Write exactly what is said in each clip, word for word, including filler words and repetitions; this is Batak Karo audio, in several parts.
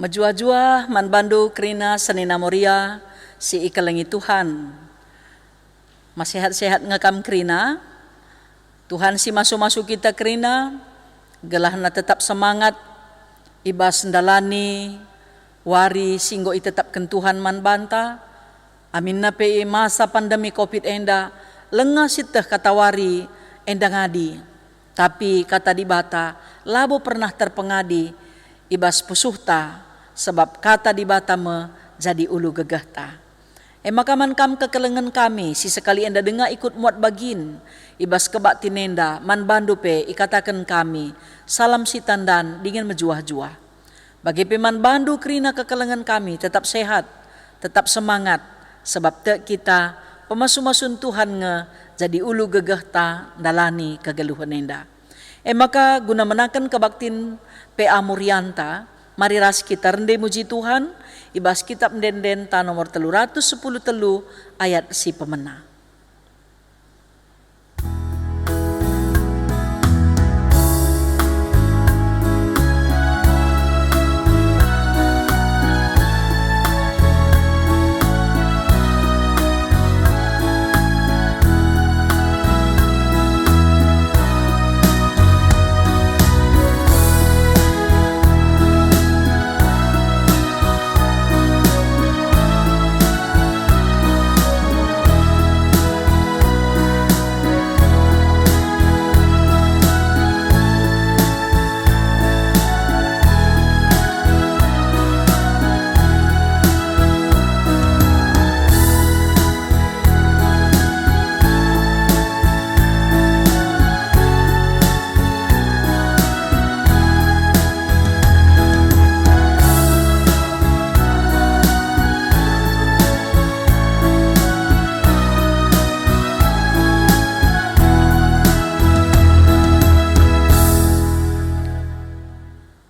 Mejuah-juah man bandu kerina senina Moria si ikelengi Tuhan. Masehat-sehat nge kam kerina? Tuhan si masu-masu kita kerina, gelahna tetap semangat i bas ndalani wari si enggo itetapken Tuhan man banta. Aminna pe i masa pandemi covid enda, langa sieteh kata wari enda ngadi. Tapi kata Dibata labo pernah terpengadi i bas pusuhta, sebab kata Dibata me jadi ulu gegehta. E maka man kam kekelengen kami si sekali enda denga ikut muat bagin i bas kebaktin enda, man bandu pe ikataken kami salam sitandan dingen mejuah-juah. Bage pe man bandu kerina kekelengen kami tetap sehat, tetap semangat, sebab tek kita pemasu-masun Tuhan nge jadi ulu gegehta ndalani kegeluhen enda. E maka guna menaken kebaktin P A Morianta, mari ras kita rende muji Tuhan i bas Kitab Ende-endenta nomor telu ratus sepuluh telu ayat si pemena.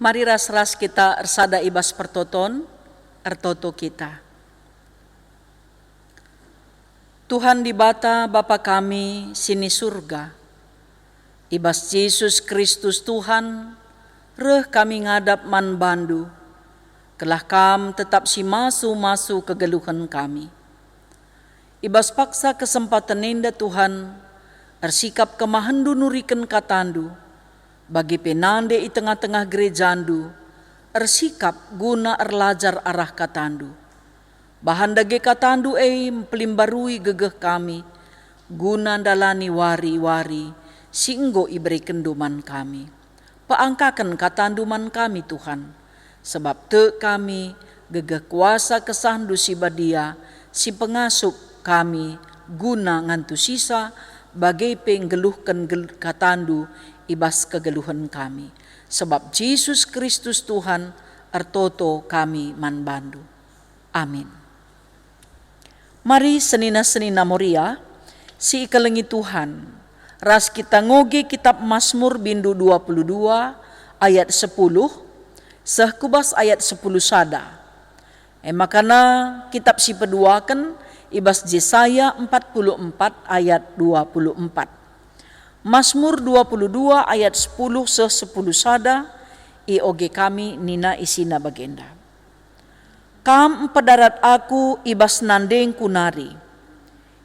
Mari ras-ras kita ersada i bas pertoton, ertoto kita. Tuhan Dibata, Bapa kami si ni Surga, i bas Jesus Kristus Tuhan, reh kami ngadap man bandu, gelah Kam tetap si masu-masu kegeluhen kami. I bas paksa kesempaten enda, Tuhan, ersikap kemahenndu nuriken katandu, bage pe nande i tengah-tengah gerejandu, ersikap guna erlajar arah katandu. Bahan dage katandu e mpelimbarui gegeh kami, guna ndalani wari-wari si enggo iberekenndu man kami. Peangkaken katandu man kami, Tuhan, sebab tek kami gegeh kuasa kesahndu si badia si pengasup kami guna ngantusisa, bage pe nggeluhken gel-, katandu i bas kegeluhen kami. Sebab Jesus Kristus Tuhan, ertoto kami man bandu. Amin. Mari senina-senina Moria, si ikelengi Tuhan, ras kita ngoge kitab Masmur bindu dua puluh dua ayat sepuluh, seh ku bas ayat sepuluh sada. E makana kitab si peduaken i bas Jesaya empat puluh empat ayat dua puluh empat. Masmur dua puluh dua ayat sepuluh seh sepuluh sada, ioge kami nina isina bagenda. Kam mpedarat aku i bas nandengku nari.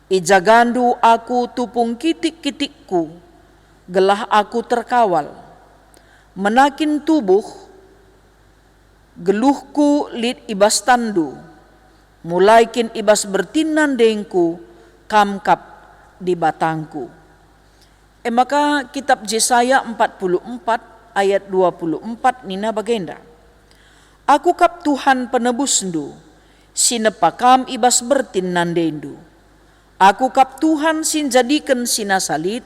Ijagandu aku tupung kitik-kitikku, gelah aku terkawal. Menakin tubuh, geluhku lit i bas tanndu, mulai kin i bas bertin nandengku, Kam kap Dibatangku. E maka kitab Jesaya empat puluh empat ayat dua puluh empat nina bagenda, "Aku kap Tuhan penebusndu, si nepa kam i bas bertin nandendu. Aku kap Tuhan si njadiken si nasa lit,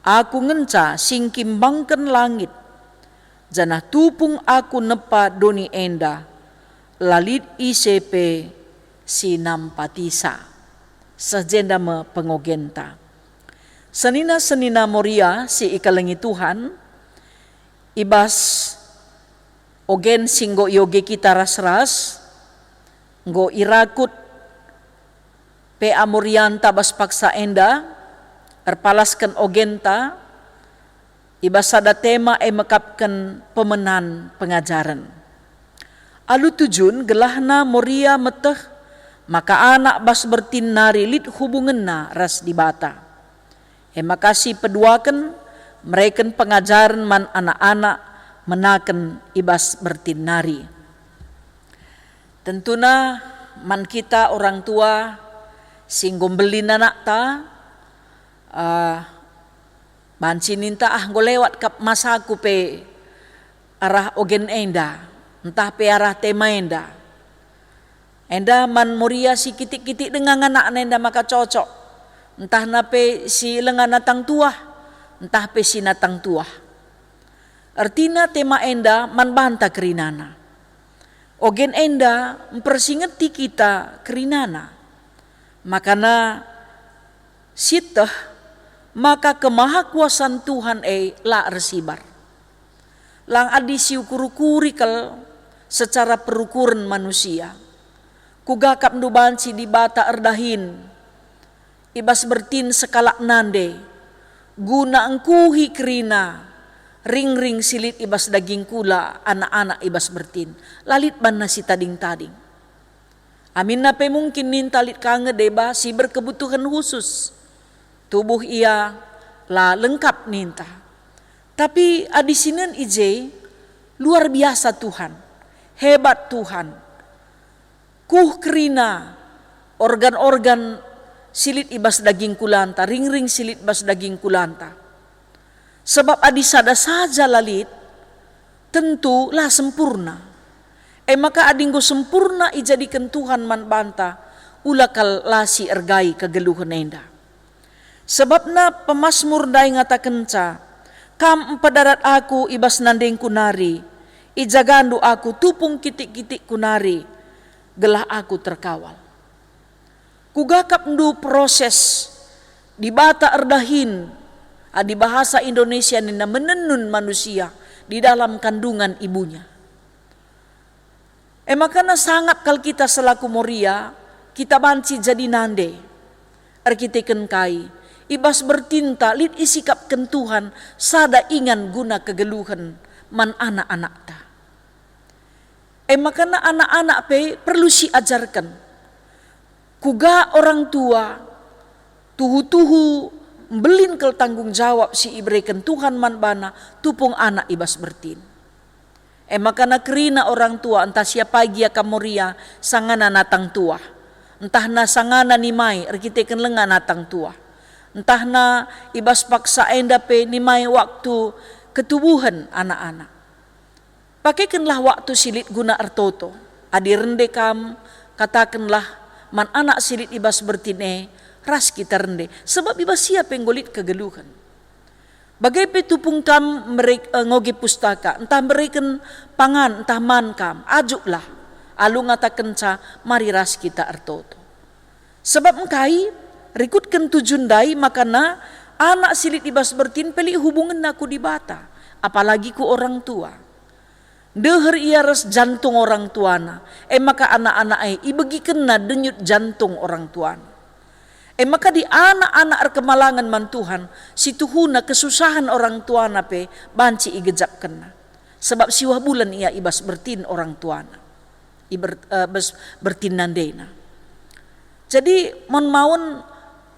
Aku ngenca si ngkimbangken langit, janah tupung Aku nepa doni enda, la lit ise pe si nampatisa." Seh jenda me pengogenta. Senina-senina Moria si ikelengi Tuhan, i bas ogen si enggo ioge kita ras-ras, enggo irakut P A Morianta bas paksa enda, erpalasken ogenta, i bas sada tema e mekapken pemenan pengajaren. Alu tujun gelahna Moria meteh maka anak bas bertin nari lit hubungenna ras Dibata. E maka si peduaken mereken pengajaren man anak-anak menaken i bas bertin nari. Tentuna man kita orang tua si enggo mbelin anakta, eh, banci ninta, "Ah, enggo lewat kap masaku pe arah ogen enda, ntah pe arah tema enda." Enda man Moria si kitik-kitik denga ngenakna enda maka cocok, ntahna pe si lenga natang tuah, ntah pe si natang tuah. Ertina tema enda man banta kerinana. Ogen enda mpersingeti kita kerinana. Makana sieteh maka kemahakuasan Tuhan e la ersibar. Lang adi siukur-ukuri kal secara perukuren manusia. Kuga kap ndu banci Dibata erdahin i bas bertin sekalak nande, guna engkuhi kerina ringring si lit i bas daging kula anak-anak i bas bertin, la lit banna si tading-tading. Aminna pe mungkin ninta lit ka nge deba si berkebutuhen khusus. Tubuh ia la lengkap ninta. Tapi adi sinen i je, luar biasa Tuhan, hebat Tuhan. Kuh kerina organ-organ si lit i bas daging kulanta, ringring si lit bas daging kulanta. Sebab adi sada saja la lit, tentu la sempurna. E maka adi enggo sempurna ijadiken Tuhan man banta, ula kal la si ergai kegeluhen enda. Sebabna pemasmur ndai ngatakenca, "Kam mpedadar aku i bas nandengku nari, ijagandu aku tupung kitik-kitikku nari, gelah aku terkawal." Kuga kap ndu proses Dibata erdahin, adi bahasa Indonesia nina menenun manusia di dalam kandungan ibunya. E makana sangap kal kita selaku Moria, kita banci jadi nande. Erkiteken kai? I bas bertinta lit isikapken Tuhan sada ingan guna kegeluhen man anak-anakta. E makana anak-anak pe perlu siajarken. Kuga orang tua tuhu-tuhu mbelin kal tanggung jawab si ibereken Tuhan man bana tupung anak i bas bertin. E makana kerina orang tua, ntah siapa gia kam Moria, sangana natang tuah, ntahna sangana nimai erkiteken lenga natang tuah, ntahna i bas paksa enda pe nimai waktu ketubuhen anak-anak. Pakekenlah waktu si lit guna ertoto. Adi rende kam, katakenlah man anak si lit i bas bertin e, "Ras kita rende, sebab i bas ia pe enggo lit kegeluhen." Bage pe tupung kam mere-, eh, ngoge pustaka, ntah mereken pangan, ntah man kam, ajuklah, alu ngatakenca, "Mari ras kita ertoto." Sebab engkai? Rikutken tuju ndai makana anak si lit i bas bertin pe lit hubungenna ku Dibata, apalagi ku orang tua. Ndeher ia ras jantung orang tuana, e maka anak-anak e ibegikenna denyut jantung orang tuana. E maka adi anak-anak erkemalangen man Tuhan, si tuhuna kesusahen orang tuana pe banci igejapkenna. Sebab siwah bulan ia i bas bertin orang tuana, i ber-, eh, bas bertin nandena. Jadi, mon maun,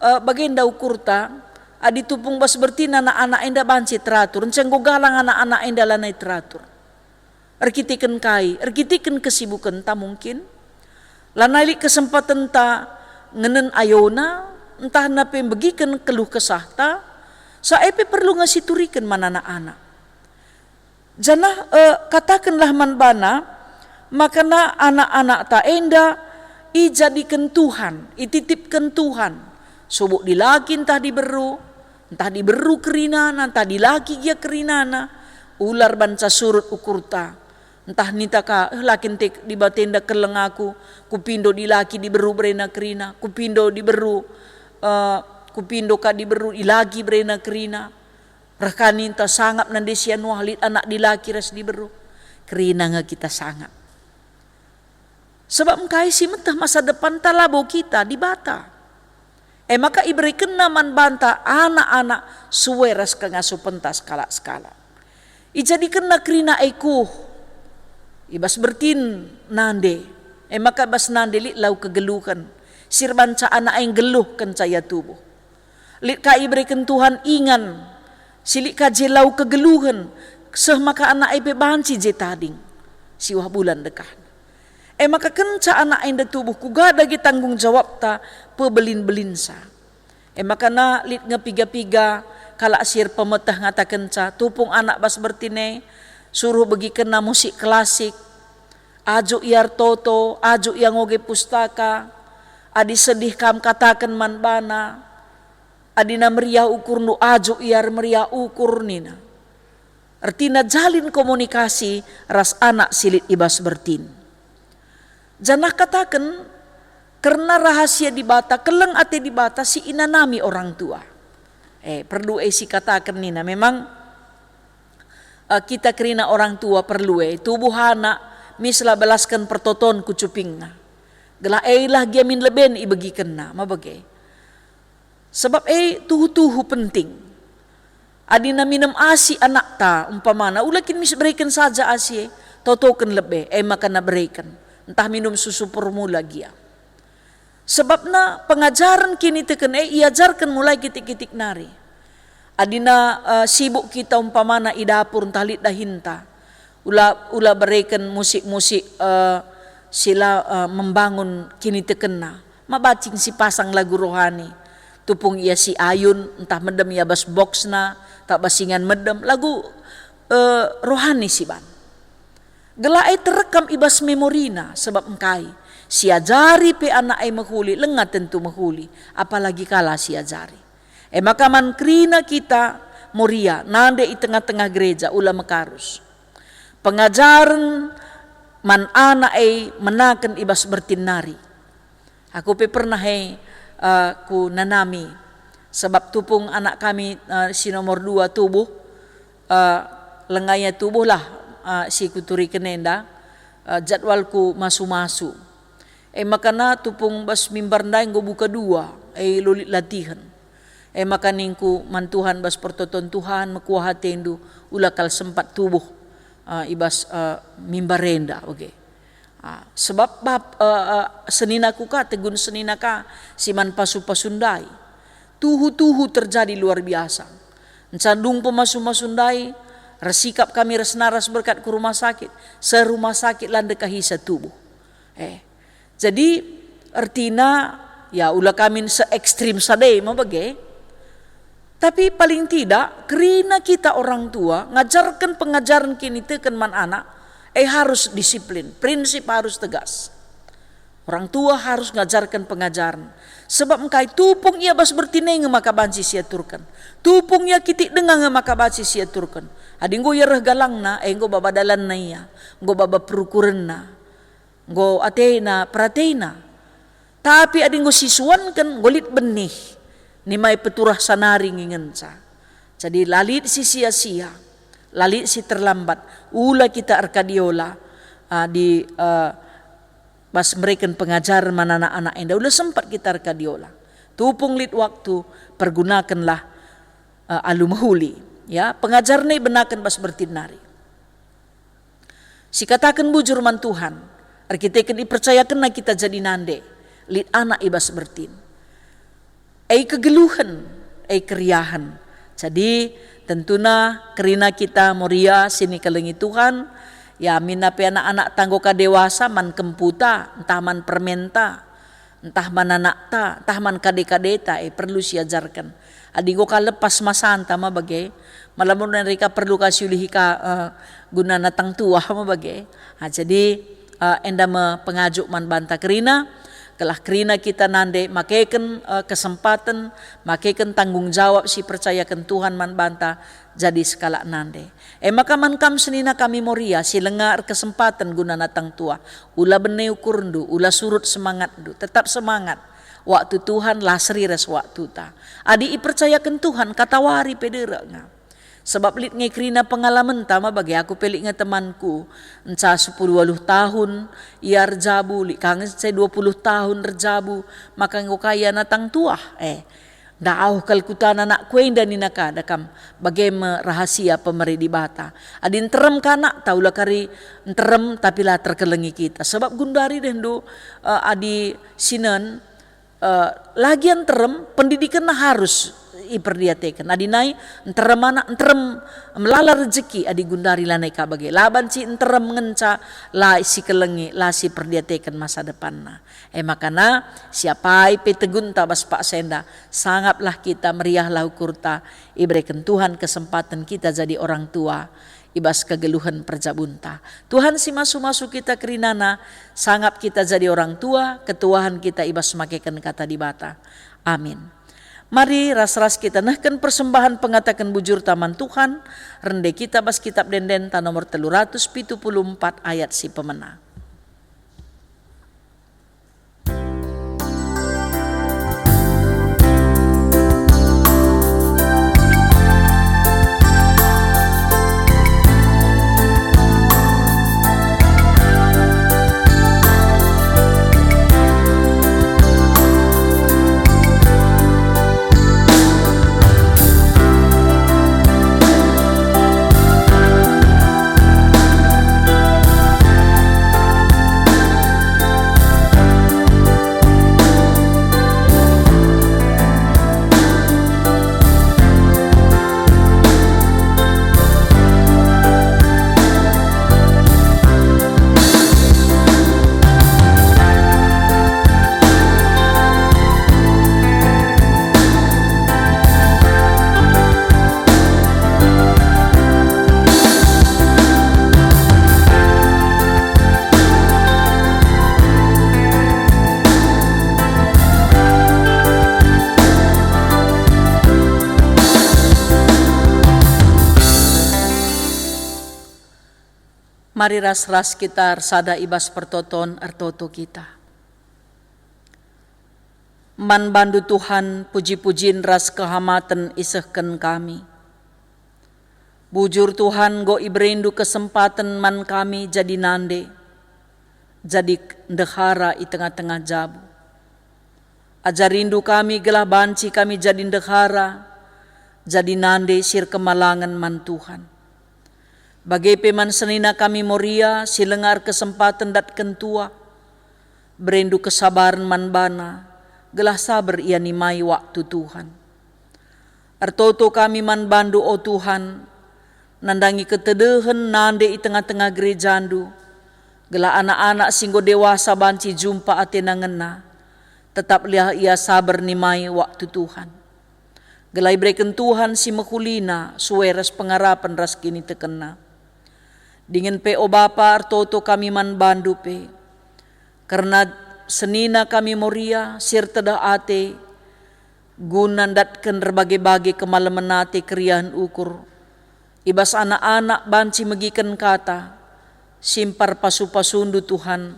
eh, bagenda ukurta, adi tupung bas bertin anak-anak enda banci teratur, ncenggo galang anak-anak enda lanai teratur. Erkiteken kai? Erkiteken kesibukenta mungkin. Lanai lit kesempatenta ngenen ayona, ntah na pe mbegiken keluh kesahta, sa e pe perlu nge situriken man anak-anak. Janah, eh, katakenlah man bana, makana anak-anakta enda ijadiken Tuhan, ititipken Tuhan, subuk dilaki ntah diberu, ntah diberu kerinana, ntah dilaki gia kerinana, ular banca surut ukurta. Ntah ninta ka, "Eh, la kin te Dibatenda keleng aku, kupindo dilaki diberu berena kerina, kupindo diberu, eh, kupindo ka diberu dilaki berena kerina." Reh ka ninta sangap nande si anuah lit anak dilaki ras diberu. Kerina nge kita sangap. Sebab engkai si meteh masa depanta labo kita, Dibata. E maka iberekenNa man banta anak-anak sue ras kengasupenta sekalak-sekalak. IjadikenNa kerina e kuh. I bas bertin nande, e maka bas nande lit lau kegeluhen, si erbanca anak e nggeluh kenca ia tubuh. Lit ka ibereken Tuhan ingan, si lit ka je lau kegeluhen, seh maka anak e pe banci je tading, siwah bulan dekahna. E maka kenca anak enda tubuh, kuga dage tanggung jawabta pebelin-belinsa. E maka na lit nge piga-piga kalak si erpemeteh ngatakenca, tupung anak bas bertin e, suruh begikenna musik klasik, ajuk ia ertoto, ajuk ia ngoge pustaka, adi sedih kam kataken man bana, adina meriah ukurndu, ajuk ia ermeriah ukur, nina. Ertina jalin komunikasi ras anak si lit i bas bertin. Janah kataken kerna rahasia Dibata, keleng ate Dibata si inanami orang tua. Eh, perlu e sikataken nina, memang, eh, kita kerina orang tua perlu e, tubuh anak, mis la belasken pertoton ku cupingna. Gelah e lah gia min leben ibegikenna, ma bage. Sebab e tuhu-tuhu penting. Adina minem asi anakta umpamana, ula kin mis bereken saja asi e, totoken lebe, e maka na bereken, ntah minum susu formula gia. Sebabna pengajaren kiniteken e iajarken mulai kitik-kitik nari. Adina, eh, sibuk kita umpamana i dapur ntah lit dahinta, ula, ula bereken musik-musik, eh, si la, eh, membangun kinitekenna. Ma bacing si pasang lagu rohani. Tupung ia si ayun, ntah medem ia bas boksna, ntah bas ingan medem, lagu, eh, rohani si ban. Gelah e terekam i bas memorina, sebab engkai? Siajari pe anak e mehuli, langa tentu mehuli, apalagi kala siajari. E maka man kerina kita Moria, nande i tengah-tengah gereja, ula mekarus. Pengajaren man anak e menaken i bas bertin nari. Aku pe pernah e, eh, ku nanami. Sebab tupung anak kami, eh, si nomor dua tubuh, eh, langa ia tubuhlah, eh, si kuturiken enda, eh, jadwalku masu-masu. E maka na tupung bas mimbar ndai enggo buka dua, e lit latihen. E maka ningku man Tuhan bas pertoton, "Tuhan, mekuah atendu, ula kal sempat tubuh, eh, i bas, eh, mimbar enda," oge. Ah, sebab bap-, eh, eh, senina ku ka, tegun senina ka si man pasu-pasu ndai. Tuhu-tuhu terjadi luar biasa. Enca dung pemasu-masu ndai, ersikap kami ras naras berkat ku rumah sakit, serumah sakit la ndekahisa tubuh. Eh, jadi ertina, ya, ula kami se ekstrim sada ma bage. Tapi paling tidak, kerina kita orang tua ngajarken pengajaren kiniteken man anak, eh, harus disiplin, prinsip harus tegas. Orang tua harus ngajarken pengajaren. Sebab engkai? Tupung ia bas bertin e nge maka banci siaturken. Tupung ia kitik denga nge maka banci siaturken. Adi enggo ia reh galangna, eh, enggo baba dalanna ia, enggo baba perukurenna, enggo atena, peratena. Tapi adi enggo sisuanken, enggo lit benih, nimai peturah sanari nge ngenca. Jadi la lit si sia-sia, la lit si terlambat, ula kita erkadiola, ah, di, eh, bas mereken pengajar man anak-anak enda, ula sempat kita erkadiola. Tupung lit waktu, pergunakenlah, eh, alu mehuli. Ya, pengajar nai benaken bas bertin nari. Sikataken bujur man Tuhan, erkiteken ipercayakenna kita jadi nande, lit anak i bas bertin. E kegeluhen, e keriahen. Jadi, tentuna kerina kita Moria si nikelengi Tuhan, ya, minna pe anak-anakta enggo ka dewasa, man kemputa, ntah man permenta, ntah man anakta, ntah man kade-kadeta, e, perlu siajarken. Adi enggo ka lepas masanta ma bage, malam nari ka perlu ka siulihi ka, eh, guna natang tuah ma bage. Ha, jadi, eh, enda me pengajuk man banta kerina, gelah kerina kita nande makeken, eh, kesempaten, makeken tanggung jawab si percayaken Tuhan man banta, jadi sekalak nande. E maka man kam senina kami Moria si langa erkesempaten guna natang tuah, ula bene ukurndu, ula surut semangatndu, tetap semangat. Waktu Tuhan la seri ras waktuta. Adi ipercayaken Tuhan, katawari pe derek nga. Sebab lit nge kerina pengalamenta ma bage, aku pe lit nge temanku, nca sepuluh waluh tahun ia erjabu, lit ka nge nca dua puluh tahun erjabu, maka enggo ka ia natang tuah, eh. Ndauh kal kutana nakku enda nina ka da kam, bage me rahasia pemere Dibata. Adi nterem ka nakta, ula kari nterem tapi la terkelengi kita. Sebab gundari dehndu, eh, adi sinen, eh, lagian nterem, pendidikenna harus iperdiateken. Adi nai nterem anak, nterem melala rejeki, adi gundari lanai ka bage. La banci nterem ngenca la sikelengi, la siperdiateken masa depanna. E makana, siapai pe tegunta bas paksa enda, sangaplah kita, meriahlah ukurta, ibereken Tuhan kesempaten kita jadi orang tua i bas kegeluhen perjabunta. Tuhan si masu-masu kita kerinana, sangap kita jadi orang tua, ketuahen kita i bas makeken Kata Dibata. Amin. Mari ras-ras kita nehken persembahen pengataken bujurta man Tuhan, rende kita bas Kitab Ende-enden nomor telu ratus pitu puluh empat ayat si pemena. Mari ras-ras kita ersada i bas pertoton ertoto kita. Man bandu Tuhan, puji-pujin ras kehamaten isehken kami. Bujur Tuhan, enggo iberendu kesempaten man kami jadi nande, jadi ndehara i tengah-tengah jabu. Ajarindu kami gelah banci kami jadi ndehara, jadi nande si erkemalangen man Tuhan. Bage pe man senina kami Moria si langa erkesempaten ndatken tuah, berendu kesabaren man bana, gelah saber ia nimai waktu Tuhan. Ertoto kami man bandu, o Tuhan, nandangi ketedehen nande i tengah-tengah gerejandu, gelah anak-anak si enggo dewasa banci jumpa atena ngena, tetaplah ia saber nimai waktu Tuhan. Gelah ibereken Tuhan si mehulina sue ras pengarapen ras kinitekenna. Dingen pe, o Bapa, ertoto kami man bandu pe. Kerna senina kami Moria si ertedeh ate, guna ndatken erbage-bage kemalemen ate keriahen ukur, i bas anak-anak banci megiken kata, simpar pasu-pasundu Tuhan,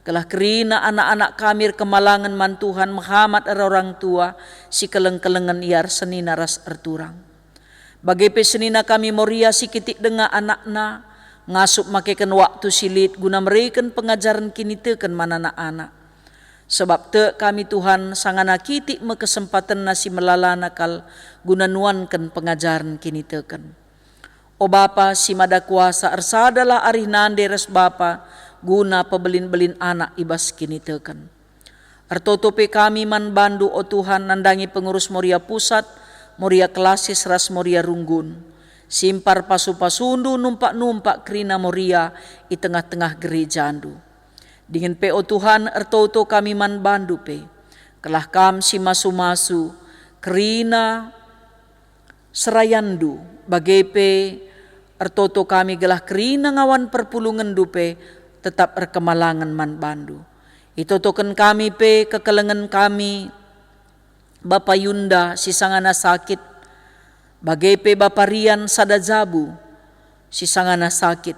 gelah kerina anak-anak kami erkemalangen man Tuhan mehamat erorang tua si keleng-kelengen ia ersenina ras erturang. Bage pe senina kami Moria si kitik denga anakna, ngasup makeken waktu si lit guna mereken pengajaren kiniteken man anak-anak. Sebab tek kami Tuhan, sangana kitik me kesempatenna si melalana kal guna nuanken pengajaren kiniteken. O Bapa si Mada Kuasa, ersadalah arih nande ras bapa guna pebelin-belin anak i bas kiniteken. Ertoto pe kami man bandu, o Tuhan, nandangi pengurus Moria Pusat, Moria Klasis ras Moria Runggun. Simpar pasu-pasundu numpak-numpak kerina Moria i tengah-tengah gerejandu. Dingen pe, o Tuhan, ertoto kami man bandu pe, gelah kam si masu-masu kerina serayandu, bage pe ertoto kami gelah kerina ngawan perpulungenndu pe tetap erkemalangen man bandu. Itotoken kami pe kekelengen kami, Bapa Yunda si sangana sakit, bage pe Bapa Rian sada jabu si sangana sakit.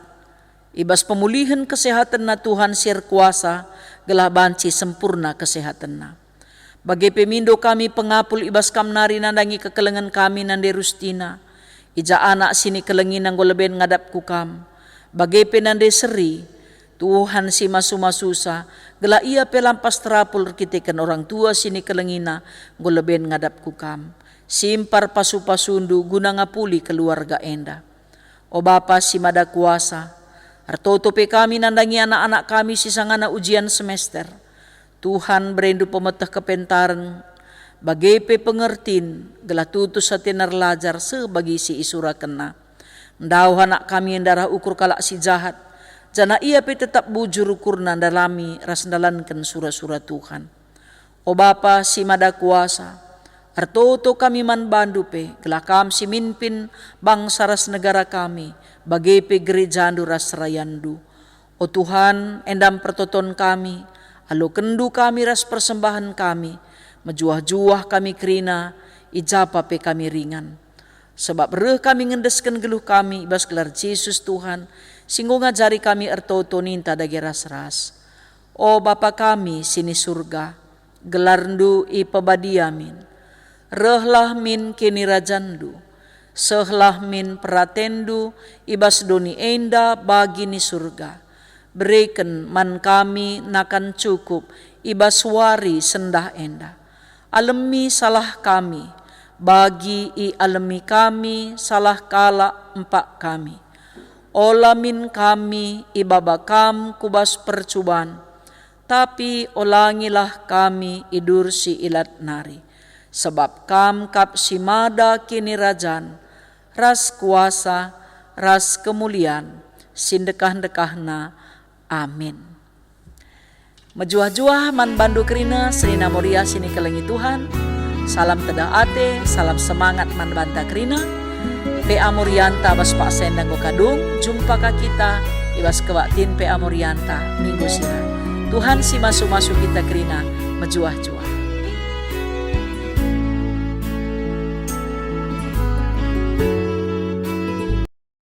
I bas pemulihen kesehatenna Tuhan si erkuasa, gelah banci sempurna kesehatenna. Bage pe mindo kami pengapul i bas kam nari nandangi kekelengen kami nande Rustina. I ja anak si nikelengina enggo leben ngadap ku kam. Bage pe nande Seri, Tuhan si masu-masusa, gelah ia pe lampas terapul erkiteken orang tua si nikelengina enggo leben ngadap ku Kam. Simpar pasu-pasundu guna ngapuli keluarga enda. O Bapa si Mada Kuasa, ertoto pe kami nandangi anak-anak kami si sangana ujian semester. Tuhan, berendu pemeteh kepentaren, bage pe pengertin, gelah tutus atena erlajar seh bagi si isurakenna. Ndauh anak kami enda arah ukur kalak si jahat, janah ia pe tetap bujur ukurna ndalami ras ndalanken sura-sura Tuhan. O Bapa si Mada Kuasa, ertoto kami man bandu pe, gelah Kam si mimpin bangsa ras negara kami, bage pe gerejandu ras serayandu. O Tuhan, endam pertoton kami, alokenndu kami ras persembahen kami, mejuah-juah kami kerina, i japa pe kami ringan. Sebab reh kami ngendesken geluh kami i bas gelar Jesus Tuhan, si enggo ngajari kami ertoto ninta dage ras-ras. O Bapa kami si ni Surga, gelarNdu ipebadia min. Rehlah min kinirajanNdu. Sehlah min peratenNdu i bas doni enda bagi ni Surga. Bereken man kami nakan cukup i bas wari sendah enda. Alemi salah kami, bagi ialemi kami salah kalak empak kami. Ola min kami ibaba Kam ku bas percuban, tapi olangilah kami idur si ilat nari. Sebab Kam kap si mada kinirajan, ras kuasa, ras kemulian, si ndekah-ndekahna. Amin. Mejuah-juah man bandu kerina, senina Moria si nikelengi Tuhan. Salam tedah ate, salam semangat man banta kerina. P A Morianta bas paksa enda enggo kadung, jumpa ka kita i bas kebaktin P A Morianta minggu sira. Tuhan si masu-masu kita kerina, mejuah-juah.